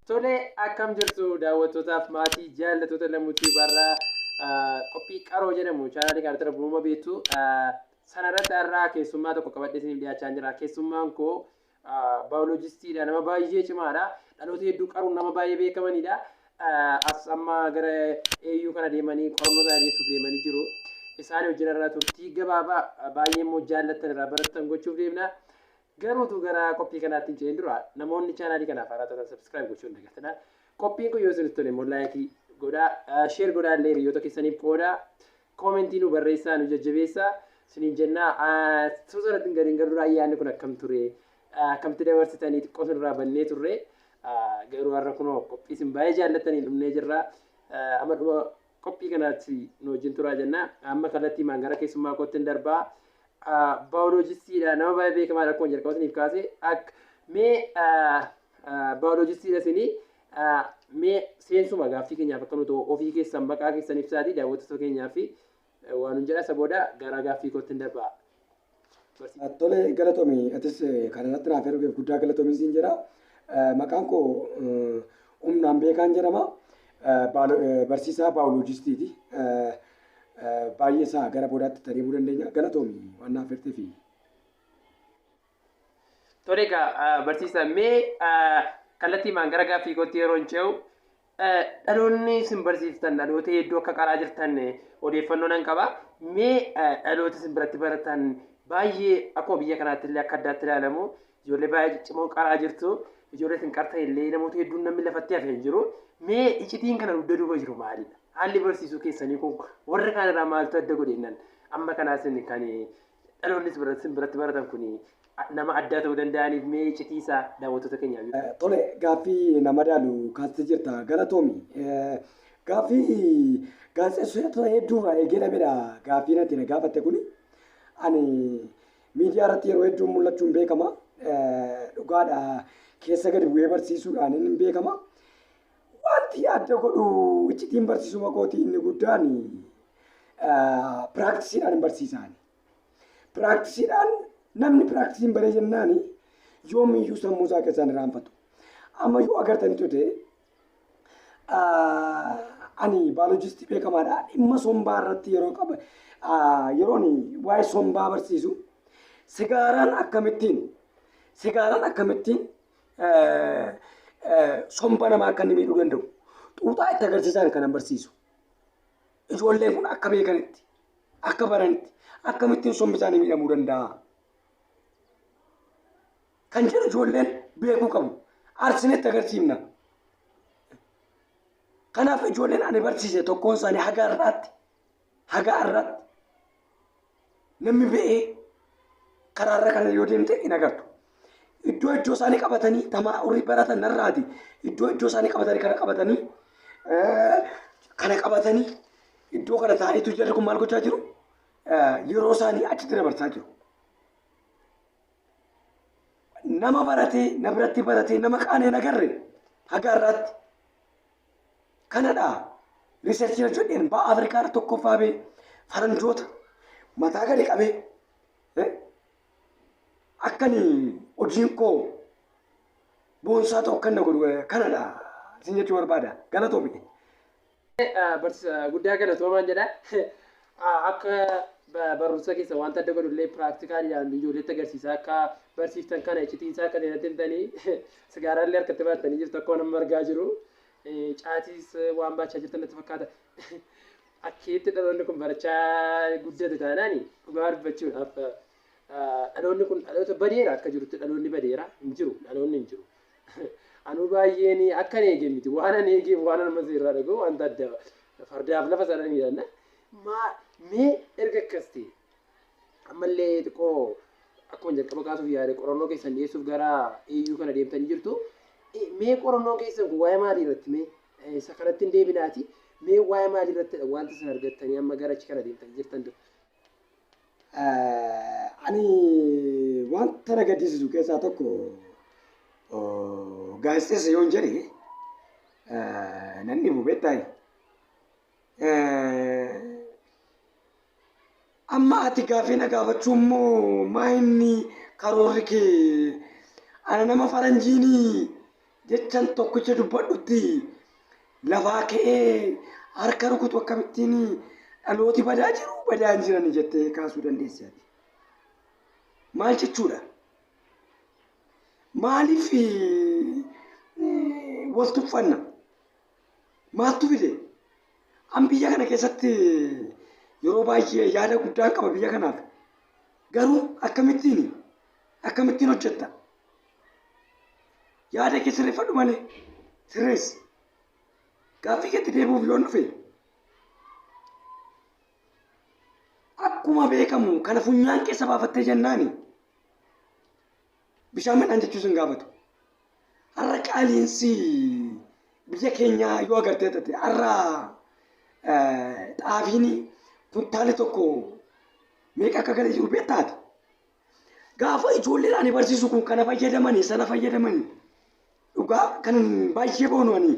Tole, akkam jirtu daawwattootaaf maatii jaallattoota Lammuutii Barraa? Qophii qaroo jedhamu chaanaalii kanatti darbuuma beektu. Sanarratti har'aa keessummaa tokko qabadhee isiniif dhiyaachaa jira. Keessummaan koo baayoloojistiidha. Nama baay'ee cimaadha. Dhaloota hedduu qaruun nama baay'ee beekamanidha. As amma gara AU kana deemanii qorannoo sana dhiyeessuuf deemanii jiru. Isaan wajjin irraa turtii gabaabaa baay'ee immoo jaallattan irraa barattan gochuuf deemna. Garuutu gara qophii kanaatti hin ce'in dura, namoonni chaanaalii kanaaf haaraa taatan subscribe gochuu hin dagatinaa. Qophiin kun yoo isinitti tole immoo like godhaa, share godhaa illee hiriyoota keessaniif qoodaa, koomentii nu barreessaa, nu jajjabeessaa isiniin jennaa. Suusa irratti hin gadiin garuu ayyaanni kun akkam ture? Akkamitti dabarsitanii? Xiqqoo isinirraa bannee turre. Garuu har'a kunoo qophii isin baay'ee jaallattaniin dhumnee jirra. Amma dhuma qophii kanaatti nu wajjin turaa jenna. Amma kallattiimaan gara keessummaa kootti hin darbaa. Baayoloojistiidha. Nama baay'ee beekamaadha, akkuma jalqaba isiniif kaase. Mee baayoloojistiidha isinii. Mee seensuma gaaffii keenyaaf akka nu ta'u ofii keessan maqaa keessan ibsaatii daawwattoota keenyaa fi waan nun jedha, isa booda gara gaaffii kootti hin darbaa. Tole, galatoomi. Atis kan irratti naaf ergeef guddaa galatoomi siin jedha. Maqaan koo Humnaan Beekaan jedhama. Barsiisaa baayoloojistiiti. Baay'ee isaa gara boodaatti itti adeemuu dandeenya. Galatoomi waan naaf erteefi. Tole egaa barsiisaa, mee kallattiimaan gara gaaffii kootti yeroo hin ce'u, dhaloonni isin barsiiftan dhaloota hedduu akka qaraa jirtan odeeffannoo nan qaba. Mee dhaloota isin biratti baratan baay'ee akkuma biyya kanaatti illee akka addaatti ilaalamu, ijoollee baay'ee ciccimoo qaraa jirtu. Ijoollee isin qartan illee namoota hedduun namni lafatti hafe hin jiru. Mee icitiin kana dugda duuba jiru maalidha? Haalli barsiisuu keessanii kun warra kaan irraa maaltu adda godheennan amma kanaa isin kan dhaloonni isin biratti baratan kun nama addaa ta'uu danda'aniif, mee icitii isaa daawwattoota keenyaaf? Tole, gaaffii nama daalu kaastee jirta, galatoomi. Gaaffii gaazexeessitoota hedduurraa eegee dhabedha gaaffii natti na gaafatte kuni. Ani miidiyaa irratti yeroo hedduu mul'achuun beekama. Dhugaadha, keessa gadi bu'ee barsiisuudhaan inni beekama. Wanti adda godhu iccitiin barsiisuma kootii inni guddaan practiceiidhaan hin barsiisaan. Practiceiidhaan, namni practiceiin baree jennaan yoomiyyuu sammuu isaa keessaan irraanfatu. Amma yoo agartanitu ta'e, ani baayoloojistii beekamaadha. Dhimma sombaa irratti yeroo qaba, yeroon waa'ee sombaa barsiisu, sigaaraan akkamittiin somba namaa akka inni miidhuu danda'u xuuxaa itti agarsiisan kanan barsiisu. Ijoolleen kun akka beekanitti, akka baranitti, akkamittiin sombi isaanii miidhamuu danda'a kan jedhu ijoolleen beekuu qabu. Arsinetti agarsiifna. Kanaaf ijoolleen ani barsiise tokkoon isaanii haga har'aatti namni ba'ee karaarra kana yoo deemte hin agartu. Iddoo iddoo isaanii qabatanii tamaa horii baratan narraati. Iddoo iddoo isaanii qabatanii, kana qabatanii iddoo kana taa'aniitu jarri kun maal gochaa jiru? Yeroo isaanii achitti dabarsaa jiru. Nama baratee na biratti baratee nama qaanee nagarre haga har'aatti. Kanadha. Researchii hojjedheen ba'a Afrikaa irra tokkoffaa bee faranjoota mataa gadi qabee akkani hojiin koo boonsaa ta'u kan na godhu kanadha isin jechuu barbaada. Galatoomi. Barsiisa guddaa galatoomaan jedha. Akka barumsa keessa wanta adda godhu illee practicaliidhaan ijoolleetti agarsiisa akka barsiiftan kana iccitiin isaa akka natti himtanii, sigaaraallee harkatti baattanii jirtu akkuma nama argaa jiru. Caatiis waan baachaa jirtan natti fakkaata. Akkiitti dhaloonni kun barachaa guddate taanaan, dhugaa dubbachuudhaaf, dhaloonni kun dhaloota badeera, akka jirutti dhaloonni badeera, hin jiru, dhaloonni hin jiru. Anuu baay'een akka hin eegee miti, waan ani eegeef waan nama irraa dhaga'u wanta adda fardaaf lafa sananiidha. Maa mee erga akkas ta'e, ammallee xiqqoo akkuma jalqaba kaasuuf yaade, qorannoo keessan dhiyeessuuf gara AU kana deemtanii jirtu. Mee qorannoo keessan kun waa'ee maalii irratti? Mee isa kanatti hin deebinaati. Mee waa'ee maalii irrattidha wanta isin argattanii amma gara achi kana deemtanii jirtan dura? Ani wanta na gaddisiisu keessaa tokko, gaazexeessa yoon jedhe nan dhibu beektaa. Amma ati gaaffii na gaafachuu immoo maa inni karoorri kee? Ana nama faranjiinii Jechan tokkicha dubbadhutti lafaa ka'ee harka rukutu akkamittiin dhalooti badaa jiru badaa hin jirani jettee kaasuu dandeessi ati. Maal jechuudha? Maaliif wal tuffanna? Maaltu fide? An biyya kana keessatti yeroo baay'ee yaada guddaan qaba biyya kanaaf. Garuu akkamittiin hojjetta? Yaada kee sirreeffadhu malee sirreessi. Gaaffii keetti deebi'uuf yoon dhufe akkuma beekamu kana funyaan keessa baafattee jennaani bishaan midhaan jechuus hin gaafatu. Har'a qaaliinsi biyya keenyaa yoo agartee taate har'a xaafiin kuntaali tokko meeqa akka galee jiru beektaati. Gaafa ijoolleen ani barsiisu kun kana fayyadamanii sana fayyadamanii dhugaa kan baay'ee boonu ani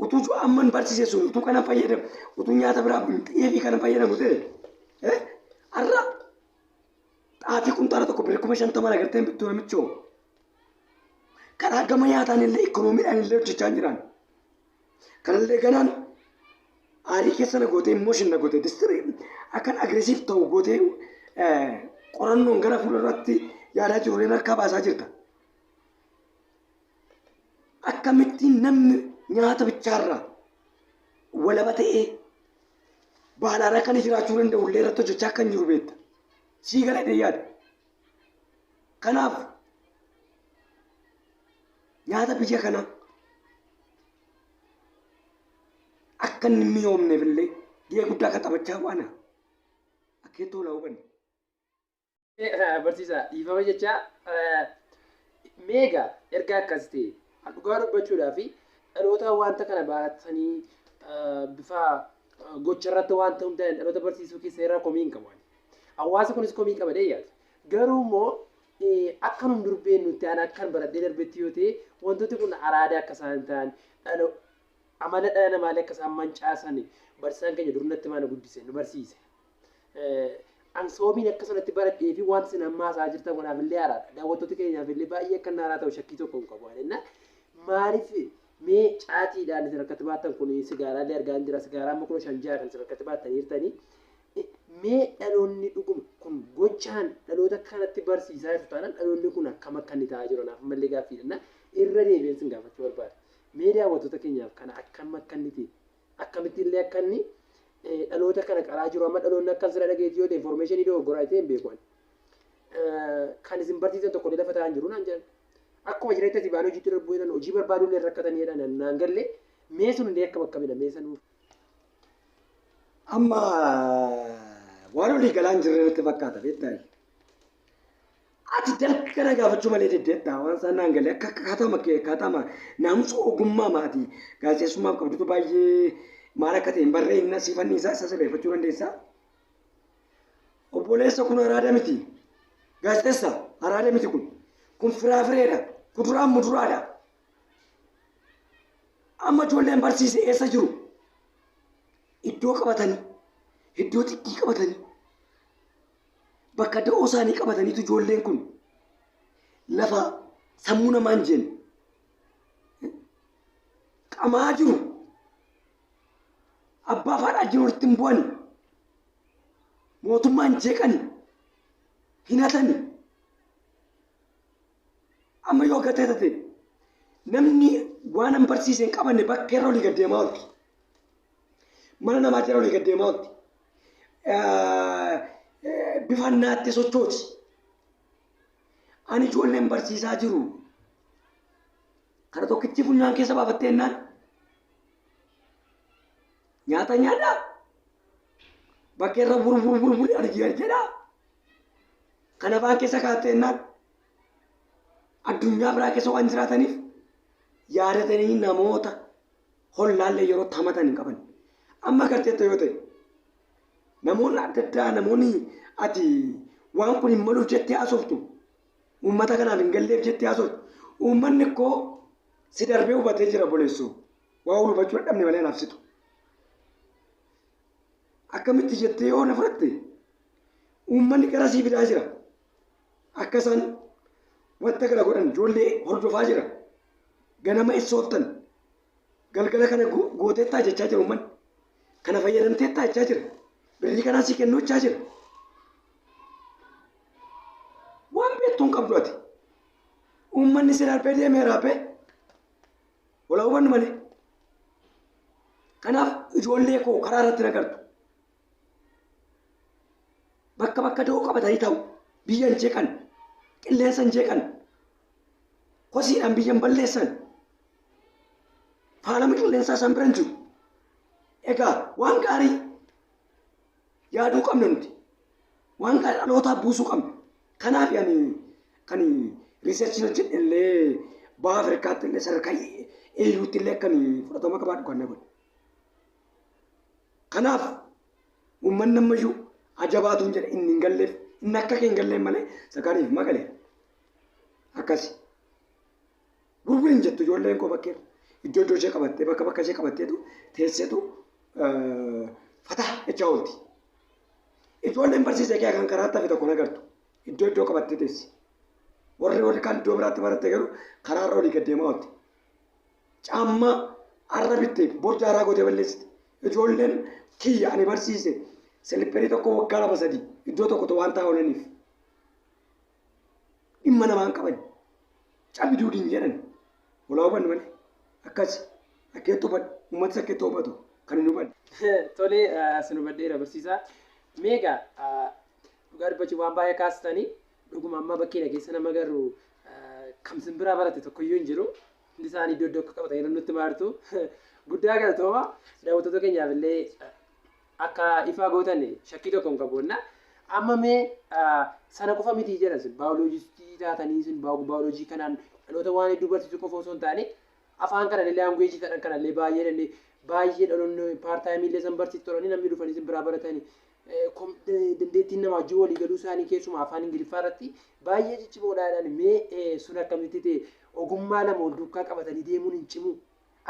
utuu amman barsiise sun utuu kana fayyadamu utuu nyaata biraa xeefii kana fayyadamu ta'e har'a xaafii kuntaala tokko birrii 50,000 agartee bittuu namichoo. Karaa gama nyaataan illee ikkonoomiidhaan illee hojjechaa hin jiran. Kanallee ganaan aarii keessa na gootee immooshin na gootee distirii akkan agreesiif ta'u gootee qorannoon gara fuulduraatti yaadaa jiru illee harkaa baasaa jirta. Akkamittiin namni nyaata bichaarraa walaba ta'ee baalaarraa kan jiraachuu danda'u illee irratti hojjechaa kan jiru beekta. Sii galee yaada. Kanaaf nyaata biyya kanaa akka inni mi'oomneef illee gahee guddaa akka taphachaa waan akka itti tola hubanne. Barsiisaa dhiifama jecha meegaa erga akkas ta'e dhugaa dubbachuudhaa fi dhaloota wanta kana baatanii bifa gocha irratti wanta hundaa'an dhaloota barsiisuu keessa irraa komii hin qabu. Hawaasa kunis komii qaba yaada. Garuu immoo akka nun durbeen nutti aan akkan baradhee darbetti yoo ta'e wantooti kun araada akka isaan ta'an amala dhala namaallee akka isaan mancaasan barsiisaan keenya durnatti maana guddise nu barsiise. An sababiin akka sanatti baradhee fi wanti isin amma haasa'aa jirtan kunaaf illee haaraadha. Daawwattoota keenyaaf illee baay'ee akka haaraa ta'u shakkii tokko hin qabu. Maaliif mee caatiidhaan isin harkatti baattan kun sigaaraallee argaa hin jira. Sigaaraa amma 5,000 kan isin harkatti baattanii jirtanii. Mee dhaloonni dhuguma kun gochaan dhaloota kanatti barsiisaa jirtu taanaan dhaloonni kun akkam akka inni ta'aa jiru naaf ammallee gaaffiidha. Irra deebiin isin gaafachuu barbaada. Mee daawwattoota keenyaaf kana akkam akka inni ta'e akkamitti illee akka inni dhaloota kana qaraa jiru amma dhaloonni akka sira dhageetti yoo ta'e information dogoggoraa ta'e hin beeku. Kan isin barsiisan tokko illee lafa taa'an jiru naan jedhan. Akkuma jireenya itti baanee hojiitti darbuu jedhan hojii barbaaduu illee rakkatanii jedhan naan galle mee sun illee akkam akkamidha mee sanuu. Amma waan olii galaan jirre natti fakkaata beektaa. Ati dalga na gaafachuu malee deddeettaa waan isaan naan galee akka akkaataama naamusa ogummaa maatii gaazexeessummaaf qabdutu baay'ee maal akka ta'e hin barree inni asiifanni isaa isa sirreeffachuu dandeessaa. Obboleessa kun araada miti. Gaazexeessa araada miti kun. Kun firaafireedha. Kuduraan muduraadha. Amma ijoolleen barsiise eessa jiru? Iddoo qabatanii, iddoo xiqqii qabatanii, bakka da'oo isaanii qabataniitu ijoolleen kun lafa sammuu namaa hin jenne qamaa jiru. Abbaa fi haadha jiru walitti hin bu'ani. Mootummaan jeeqani. Hin hatani. Amma yoo gatee tate namni waan hin barsiise hin qabanne bakka irra olii gad deemaa oolti. Mana namaa jala olii gad deemaa oolti. Bifa naatti sochooti. Ani ijoolleen barsiisaa jiru. Kana tokkichi funyaan keessa baafattee jennaan nyaata nyaadhaa. Bakka irra buru buru buru buru argi jedhaa. Kana afaan keessa kaa'attee jennaan addunyaa biraa keessa waan jiraataniif yaadatanii namoota hollaallee yeroo tamatan hin qaban. Amma garteetta yoo ta'e namoonni adda addaa namoonni ati waan kun hin maluuf jettee haasoftu uummata kanaaf hin galleef jettee haasoftu uummanni koo si darbee hubatee jira boleessoo waa wal hubachuu dadhabne malee anaaf situ. Akkamitti jettee yoo na fudhatte uummanni gara sii fidaa jira. Akka isaan wanta kana godhan ijoollee hordofaa jira. Ganama eessa ooltan? Galgala kana gooteettaa jechaa jira uummanni. Kana fayyadamteettaa jechaa jira. Birrii kanaa sii kennuu jechaa jira. Waan beektu hin qabdu ati. Uummanni si darbee deemee raabee. Walaa hubannu malee. Kanaaf ijoollee koo karaa irratti nagartu. Bakka bakka da'oo qabatanii taa'u. Biyya hin jeeqan. Qilleensa hin jeeqan. Kosiidhaan biyya hin balleessan. Faalama qilleensaa isaan bira hin jiru. Egaa waan gaarii yaaduu qabna nuti. Waan gaarii dhalootaaf buusuu qabna. Kanaaf ani kan research hojjedhe illee baha Afrikaatti illee sadarkaa AUtti illee akkan fudhatama qabaadhu kan na godhe. Kanaaf uummanni ammayyuu ajabaatuun jedha inni hin galleef, inni akka kee hin galleef malee sakaaniif magalee. Akkasi. Gurguri hin jettu ijoolleen koo bakkeerra. Iddoo iddoo ishee qabattee, bakka bakka ishee qabatteetu teesseetu fataa jechaa oolti. Ijoolleen barsiisee kee kan karaatti hafe tokko nagartu. Iddoo iddoo qabattee teessi. Warri kaan iddoo biraatti baratte garuu karaarra olii gad deemaa oolti. Caammaa arra bitte borja haaraa gootee balleessite. Ijoolleen kiyya ani barsiise silipperii tokko waggaa 2 3 iddoo tokkotu waan taa'aa oolaniif. Dhimma namaan qaban. Cabi duudiin jedhan. Walaa hubannu malee. Akkas akkeetti hubadhu. Uummatis akkeetti hubatu kan hin hubanne. Tole, sin hubadheera, barsiisaa. Mee egaa dhugaa dubbachuuf waan baay'ee kaastanii, dhuguma amma bakkeedha keessa nama agarru kam simbiraa barate tokkoyyuu hin jiru. Hundi isaanii iddoo iddoo akka qabatan yeroo nutti maartu guddaa galatooma. Daawwattoota keenyaaf illee akka ifaa gootan shakkii tokko hin qabu. Amma mee sana qofa miti jedhan, sin baayoloojistii taatanii, sin baayoloojii kanaan dhaloota waan hedduu barsiisuu qofa osoo hin taane, afaan kana illee, language ta'an kana illee baay'ee dandee baay'ee dhaloonni part time illee san barsiistu turanii, namni dhufanii sin biraa baratanii, dandeettiin namaa wajjin walii galuu isaanii keessumaa afaan Ingiliffaa irratti baay'ee ciccimoodhaan, mee sun akkamitti ta'e? Ogummaa lama wal duukaa qabatanii deemuun hin cimu?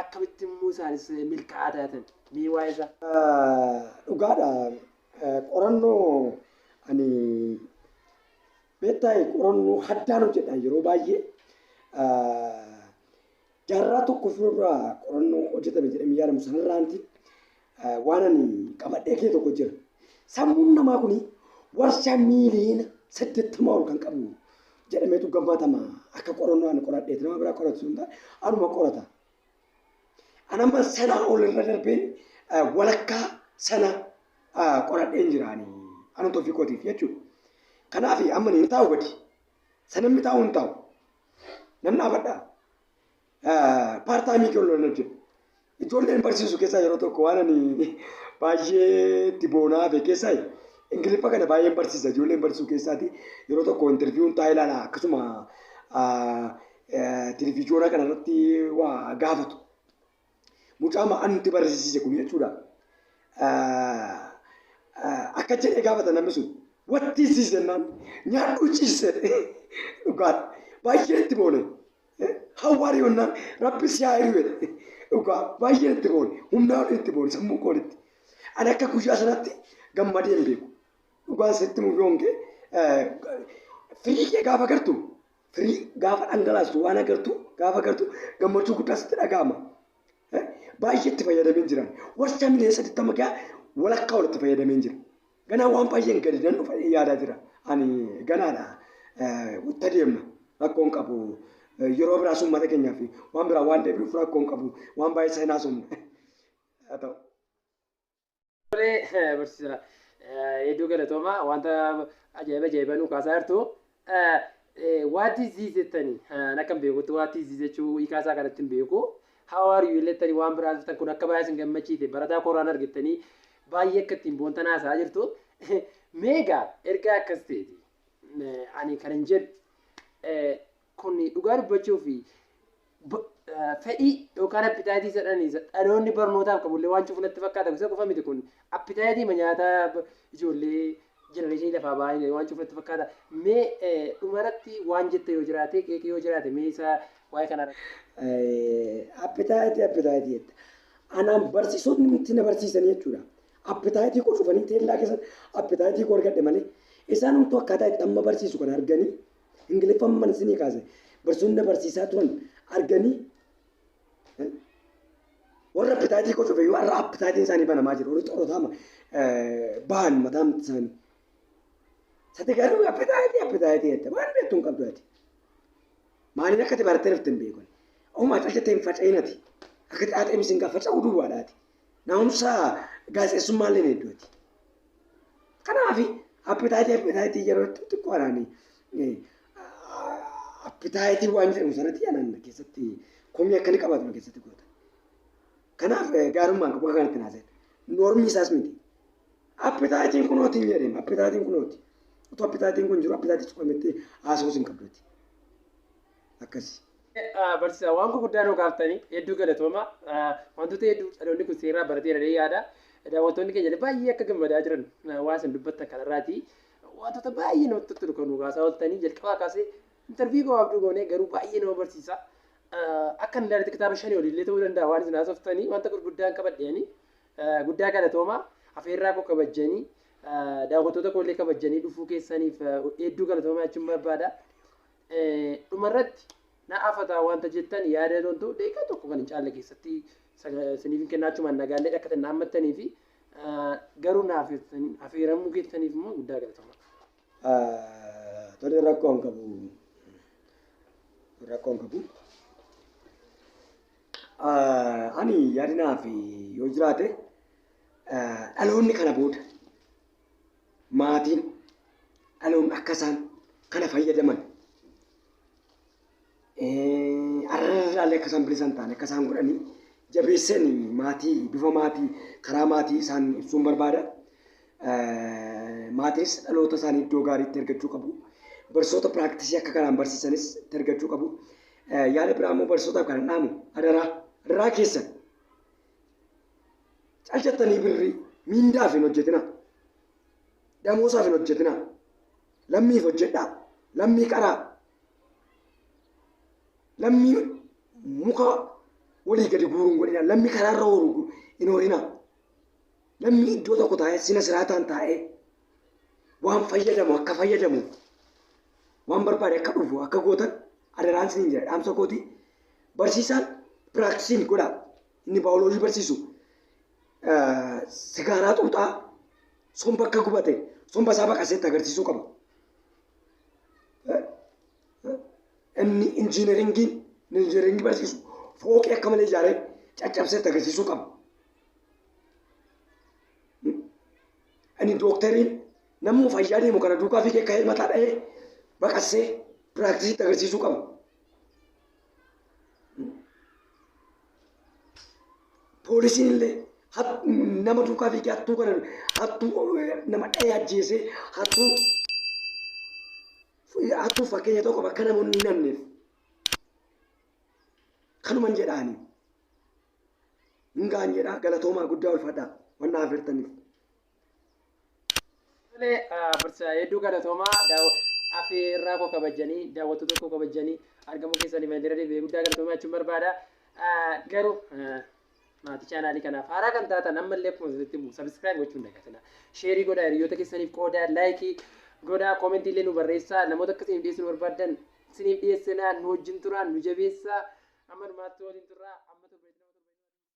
Akkamitti immoo isaanis milkaa'aa taatan? Mee waa'ee isaa. Dhugaadha. Qorannoo ani beektaa qorannoo haddaan hojjedha yeroo baay'ee. Jaarraa tokko fuuldura qorannoo hojjetame jedhamee yaadamu sanarraanti waan ani qabadhee kee tokko jira. Sammuun namaa kuni warshaa 80 miiliyoona ol kan qabu jedhameetu gammatama, akka qorannoo ani qoradheeti. Nama biraa qoratu sun anuma qorata. Anamma sanaa ol irra darbeen walakkaa sana qoradheen jira ani anatu ofii kootiif jechuudha. Kanaaf amma ni taa'u gadi. Sanamni taa'u hin taa'u. Nan dhaabadha. Part time kee ol hojjedha. Ijoolleen barsiisu keessaa yeroo tokko waan ani baay'ee itti boonaa hafe keessaa Ingiliffa kana baay'een barsiisa. Ijoolleen barsiisu keessaati yeroo tokko interviewn taa'ee ilaala, akkasuma televiijoona kana irratti waa gaafatu. Mucaa anti barsiise kun jechuudha. Akka jedhee gaafata namni sun. "What is this?" jennaan, "Nyaadhu ciise." Dhugaadha. Baay'ee itti boone. "How are you?" jennaan, "Rabbi si haa hiru" jedhe. Dhugaa baay'ee itti boone. Humnaa ol itti boone sammuu koolitti. Ani akka guyyaa sanatti gammadee hin beeku. Dhugaan sitti muuf yoongee firii kee gaafa agartu, firii gaafa dhangalaastu, waan agartu gaafa agartu gammachuu guddaa sitti dhaga'ama. Baay'ee itti fayyadamee jiran. Warshaa 80 miiliyoona gaa walakkaa walitti fayyadamee jira. Ganaa waan baay'een gadi nan dhufa yaadaa jira. Ani ganaadha. Itti adeemna. Rakkoon qabu. Yeroo biraas uummata keenyaaf waan biraa waan deebi'uuf rakkoon qabu. Waan baay'ee seenaa sumna. Haa ta'u. Tolee, barsiisa, hedduu galatooma, wanta ajaa'iba ajaa'iba nu kaasaa jirtu. What is this jettanii, akka hin beekutti what is this jechuu hiikaa isaa kanatti hin beeku. "How are you" jettanii waan biraa jirtan kun akka baay'ee isin gammachiise, barataa koraan argattanii baay'ee akka ittiin boontan haasa'aa jirtu. Meegaa ergaa akkas ta'eeti. Ani kan hin jedhu kun dhugaa dubbachuu fi fedhii yookaan appetite jedhanii dhaloonni barnootaaf qabullee waan cufu natti fakkaata. Isa qofa miti, kun appetite nyaataa ijoollee generation lafaa baay'ee waan cufu natti fakkaata. Mee dhumarratti waan jette yoo jiraate, qeeqii yoo jiraate, mee isa waa'ee kanarratti. Appetite appetite jette. Anaan barsiisonni nuti na barsiisan jechuudha. Appetite koo cufanii teellaa keessatti appetite koo argadhe malee, isaan homtuu akkaataa itti amma barsiisu kan arganii, Ingiliffa amma isinii kaase barsiisonni na barsiisaa turan arganii. Warra appetite koo cufe yoo har'a appetiteiin isaanii banamaa jiru. Warri xorotaama bahan mataan isaanii. Sati garuu appetite appetite jette waan beektu hin qabdu ati. Maaliin akka ati barattee dhufte hin beeku. Omaa caljattee hin faca'inati. Akka xaaxee misingaa faca'uu duwwaadhaati. Na'umsa gaazexeessummaa illee hedduuti. Kanaaf appetite appetite yeroo xixiqqoodhaan appetite waan jedhamu sanatti anaan keessatti komii akka inni qabaatu keessatti goota. Kanaaf gaarummaan qabu akka kanatti naasa'e. Normii isaas miti. Appetiteiin kunooti hin jedhame. Appetiteiin kunooti. Otoo appetiteiin kun jiru appetite cufametti haasa'uus hin qabduuti. Akkasi. Barsiisaa, waan gurguddaa nu kaaftanii hedduu galatooma. Wantoota hedduu dhaloonni kun seeraa barateera yaada. Daawwattoonni keenya baay'ee akka gammadaa jiran waan isin dubbattan kanarraati. Wantoota baay'ee namatti tolu kan nu kaasaa ooltanii jalqabaa kaasee interview gabaabduu goonee garuu baay'ee nama barsiisa. Akka inni ilaalatti kitaaba shanii olillee ta'uu danda'a waan isin haasoftanii wanta gurguddaan qabadheeni. Guddaa galatooma. Afeerraa koo kabajjanii, daawwattoota koollee kabajjanii dhufuu keessaniif hedduu galatoomaa jechuun barbaada. Dhumarratti na afataa wanta jettan yaada tontu daqiiqaa tokko kan hin caalle keessatti isiniif hin kennaachumaan nagaallee akka ta'e hammattanii fi garuu naaf afeeramuu keessaniif immoo guddaa galatooma. Tole, rakkoo hin qabu. Rakkoo hin qabu. Ani yaadinaaf yoo jiraate, dhaloonni kana booda maatiin dhaloonni akka isaan kana fayyadaman, arraallee akka isaan bilisan ta'an akka isaan godhanii jabeesseen maatii bifa maatii karaa maatii isaan ibsuun barbaada. Maatiinis dhaloota isaanii iddoo gaariitti ergachuu qabu. Barsiisota practice akka kanaan barsiisanis itti ergachuu qabu. Yaada biraa immoo barsiisotaaf kan dhaamu, adaraa adaraa keessan caljattanii birrii miindaaf hin hojjetinaa. Damoosaaf hin hojjetinaa. Lammiif hojjedhaa. Lammii qaraa. Lammii muka walii gadi guuruun godhinaa. Lammii karaarra oolu hin oolinaa. Lammii iddoo tokko taa'ee sina siraataan taa'ee waan fayyadamu akka fayyadamu, waan barbaade akka dhufu akka gootan adaraan siniin jira, dhaamsa kooti. Barsiisaan practiceiin godhaa. Inni baayoloojii barsiisu sigaaraa xuuxaa somba akka gubate somba isaa baqaseetti agarsiisuu qaba. Inni injiineringii barsiisu fooqii akka malee ijaaree caccabseetti agarsiisuu qaba. Inni dooktariin namni fayyaa deemu kana duukaa fiigee ka'ee mataa dha'ee baqassee practiceitti agarsiisuu qaba. Poolisiin illee nama duukaa fiigee hattuu kana hattuu nama dha'ee ajjeesee hattuu fakkeenya tokko bakka namoonni hin hanneef. Kanuman jedhaani. Hingaan jedhaa, galatoomaa, guddaa ulfadhaa wanna afeertaniif. Tolee, barsiisaa, hedduu galatoomaa. Afeerraa koo kabajanii, daawwattoota koo kabajanii argamuu keessanii mandira deebi'ee guddaa galatoomaa jechuun barbaada. Garuu maatii chaanaalii kanaaf haaraa kan taatan ammallee akkuma isinitti himu subscribe gochuun dagatina. Share godhaa, hiriyoota keessaniif qoodaa, like godhaa, comment illee nu barreessaa, namoota akka isiniif dhiyeessuu barbaaddan isiniif dhiyeessinaa, nu wajjin turaa, nu jabeessaa, amma dhumaatti waliin turaa.